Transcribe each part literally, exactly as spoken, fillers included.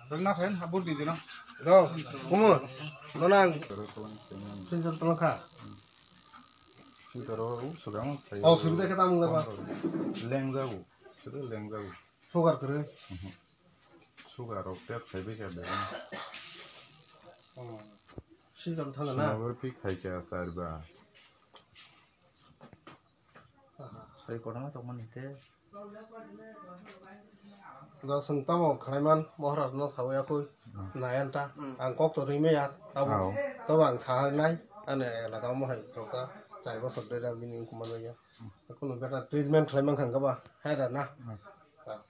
Dol na phen, habur di dino. Do, kumu, dona. Sinjal tolong kha. Sintaro, u sugang, Oh, sumde khe tamung leba. Lengjago, sudu lengjago. Sugar kere. Sugar rok tek sai bai kha de. Oh. Sinjal thana na. Sugar pi khai kha sarba. Aha. Sai kotorma tongmani te. Da sung tamo khlaiman Maharaj no sawi akui. Hmm. Nayan ta. Hmm. Ang kok to rimaya. Tamo. Tamo ang saharnai. Ane elaka mo hai rokta. Chari bosor de da bini kuman ya. Kuno beta treatment khlaiman khang kaba. Hai da na. Hmm.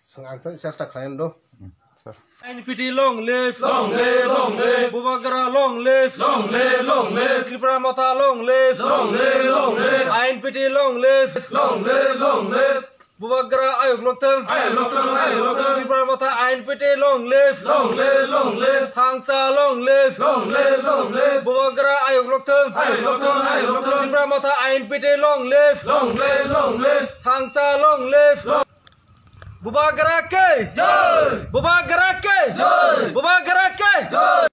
Sung ang to chesta khlayan do. Hmm. Sir. I N P T long live. Long live, long live. Bubagra long live. Long live, long live. Tipra Motha long live. Long live, long live. I N P T long live. Long live, long live. Bubagra ayuk lokthang. Ayuk lokthang, ayuk lokthang. Tipra Motha I N P T long live. Long live, long live. Thangsa long live. Long live, long live. Bubagra ayuk lokthang. Ayuk lokthang, ayuk lokthang. Tipra Motha I N P T long live. Long live, long live. Thangsa long live. Long Bubagra ke jai. Bubagra ke jai. Bubagra ke jai.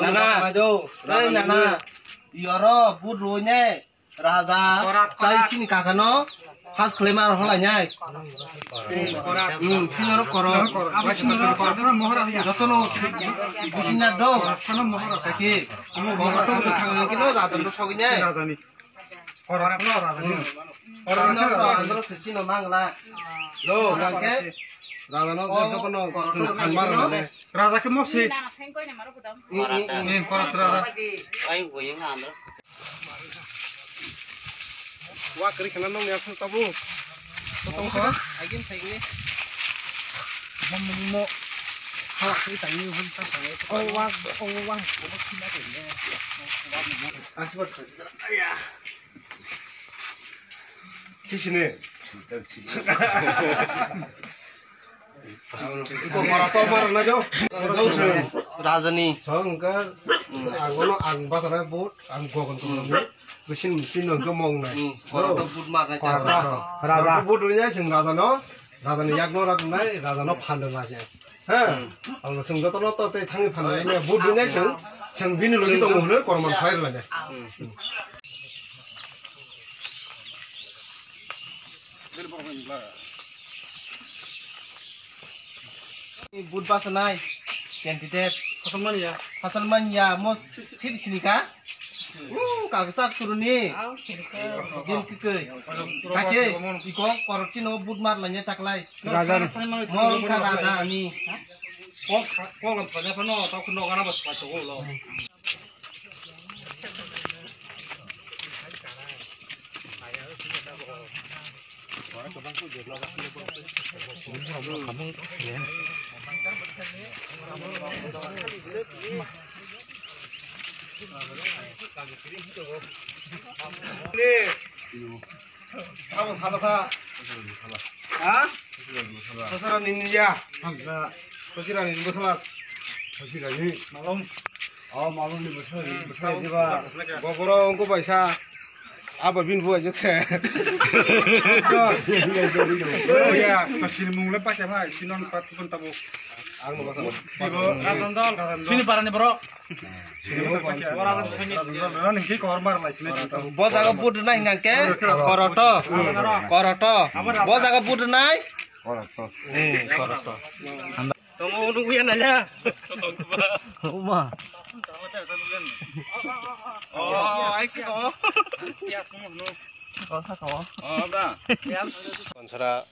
Nana, ei nana, yoro but roi ne. Raja, korat, tai korat. Sini kakano, khas khlai mar holai nyai. Korat. Hmm, sini oro korat. Abo sini oro korat, oro mohor ya. Jotono, busina do. Korat, kono mohor. Kaki, mohor to thang kino, raja no sogin nyai. Raja ni. Korat, kono raja ni. Hmm. Korat, kono raja ni. Raja no sisi no mangla. Lo, korat, nangke, korat. Raja no, oh, jotono, korat, kono kono khang mar kono. Raja ke mosi. Ni nana sengkoi na maro kudam. Hmm, hmm, hmm. Ni korat raja. Ai, goyang andro. Wa kri khana nong ya su tabu. Tong kha. Agin thai ni. Bom mo. Ha, kri thai ni hum ta thai. Oh, wa, oh, wa. Aswat. Aya. Sisine. Rajani. Ang gogon tongmani. Bisin chini hwnkhe mong nai. Hmm, korato but mar nai. Korato. Raja. But rinai chwng rajano, rajani yakno ragnai, rajano phan rwnai se. He? Hmm. Ang chwng jotono to tei thangwi phan rwnai, but rinai chwng, chwng bini logi tongo hwnwi korman khlai rwnai. Hmm. But basanai candidate. Phasal manya. Phasal manya, mo sini sini ka? Uh, kagsak turuni. Din kikoi. Kake, iko korokchino but mar lanya chaklai. Raja ni. Mo ka raja ni. Kok, kok lam sanya pano, tau kuno gana bas pato lo. Abo thala tha. Ha? Sasara ni niya. Sasara ni bwsala. Sasara ni. Malum. Oh, malum ni bwsala ni bwsala diba. Goboro ungko paisa. Abo bin buai jokse. Ya, to sini mung le paisa ma, sinon pat kun tabo. Ang no basa. Dibo, Rajan dol. Sini parani borok. Bo jaga but rwnai hwnka khe koroto, koroto. Bo jaga but rwnai. Koroto. Eh, koroto. Tongo nungguya nanya. Uma. Oh, ai ko. Oh, da. Pansara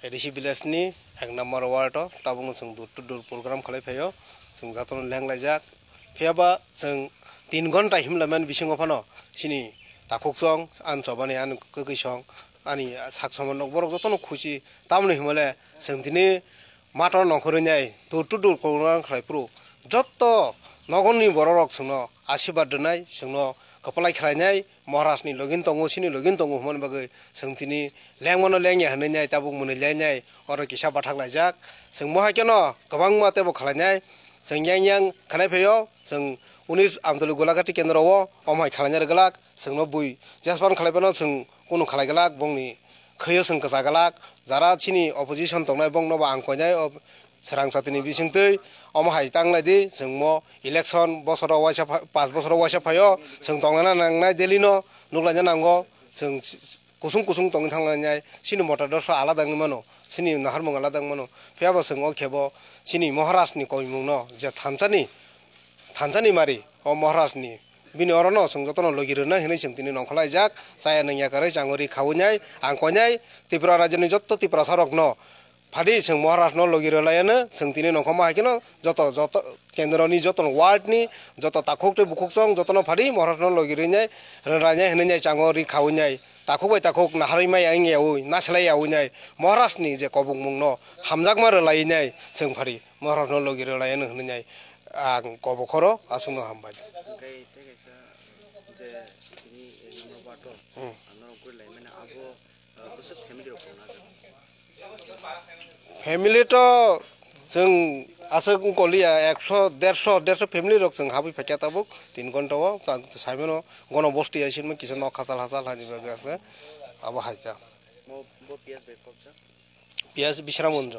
A D C village ni ek number ward o tabukno chwng door to door program khlai phaio, chwng jotono lenglaijak. Phiyaba chwng tin ghonta himlaimani bisingo phano chini takhuk song, ani chobani, ani kwkwi song, ani sak somonrok borok jotono khusi. Tamoni himale chwng tini mato nongkhorwi nai door to door program khlai phuru jotto nogorni bororok chwngno asirwad rwnai, chwngno kwplai khlainai, Maharaj ni login tongo, chini login tongo hwnmani bagwi chwng tini lengmano lengya hwnwi nai, tabuk mwnwi lainai, oro kisa bathak laijak. Chwng mohai kheno kwbangma teibo khlainai, chwng yang yang khanai phaio, chwng unis Amtwlwi Golagati kendro o, omo hai khlaina rwglak, chwngno bui jespan khlai phano chwng kunu khlai glak, bongni khwio chwng kwcha glak, jara chini opposition tongnai bongno bo ang koinai, o, Srang satini bisingtwi omo hai tang lai di, chwng mo election bosoro waisa pha-, panch bosoro waisa phaio, chwng tongna nangnai Delhi no, nuklaina nango, chwng kusung kusung tongwi thanglainai, chini mota dorso alada wngwi mano, chini naharmung alada wngwi mano, phiya bo chwng o khe bo chini Maharaj ni koimung no je thansa ni, thansa ni mari o Maharaj ni, bini oro no chwng joto no logi rwnai hwnwi chwng tini nongkhor laijak, chaya nungya kwrwi chango ri khaui nai, ang koinai Tripura rajyo ni joto Tiprasa rok no, phadi chwng Maharaj no logi rwlaiano, chwng tini nongkhorma hai kheno joto, joto kendro ni, joto world ni, joto takhuk tei bukhuk chwng joto no phadi Maharaj no logi rwnai, rwnai hwnwi nai chango ri khaui nai, takhuk bai takhuk naharwi mai ang yaui, nasilai yaui nai, Maharaj ni je kobokmung no hamjakma rwlai nai chwng phadi Maharaj no logi rwlaiano hwnwi nai ang kobokhoro aswk no hambai. Hwnkhe tei kaisa je tini, eh, number one to, Hmm. Ang norok gori lai mani abo, eh, bwswk family rok tongna. Family to chwng aswk wngkoliya, ekso, derso, derso family rok chwng habwi phaikha tabuk tin ghonta o, ta-, saimano gono bosti hai sinma kisa nok hachal hachal hani bagwi aswk abo haikha. Bo, bo P S bai kobjak? P S Bisramganj.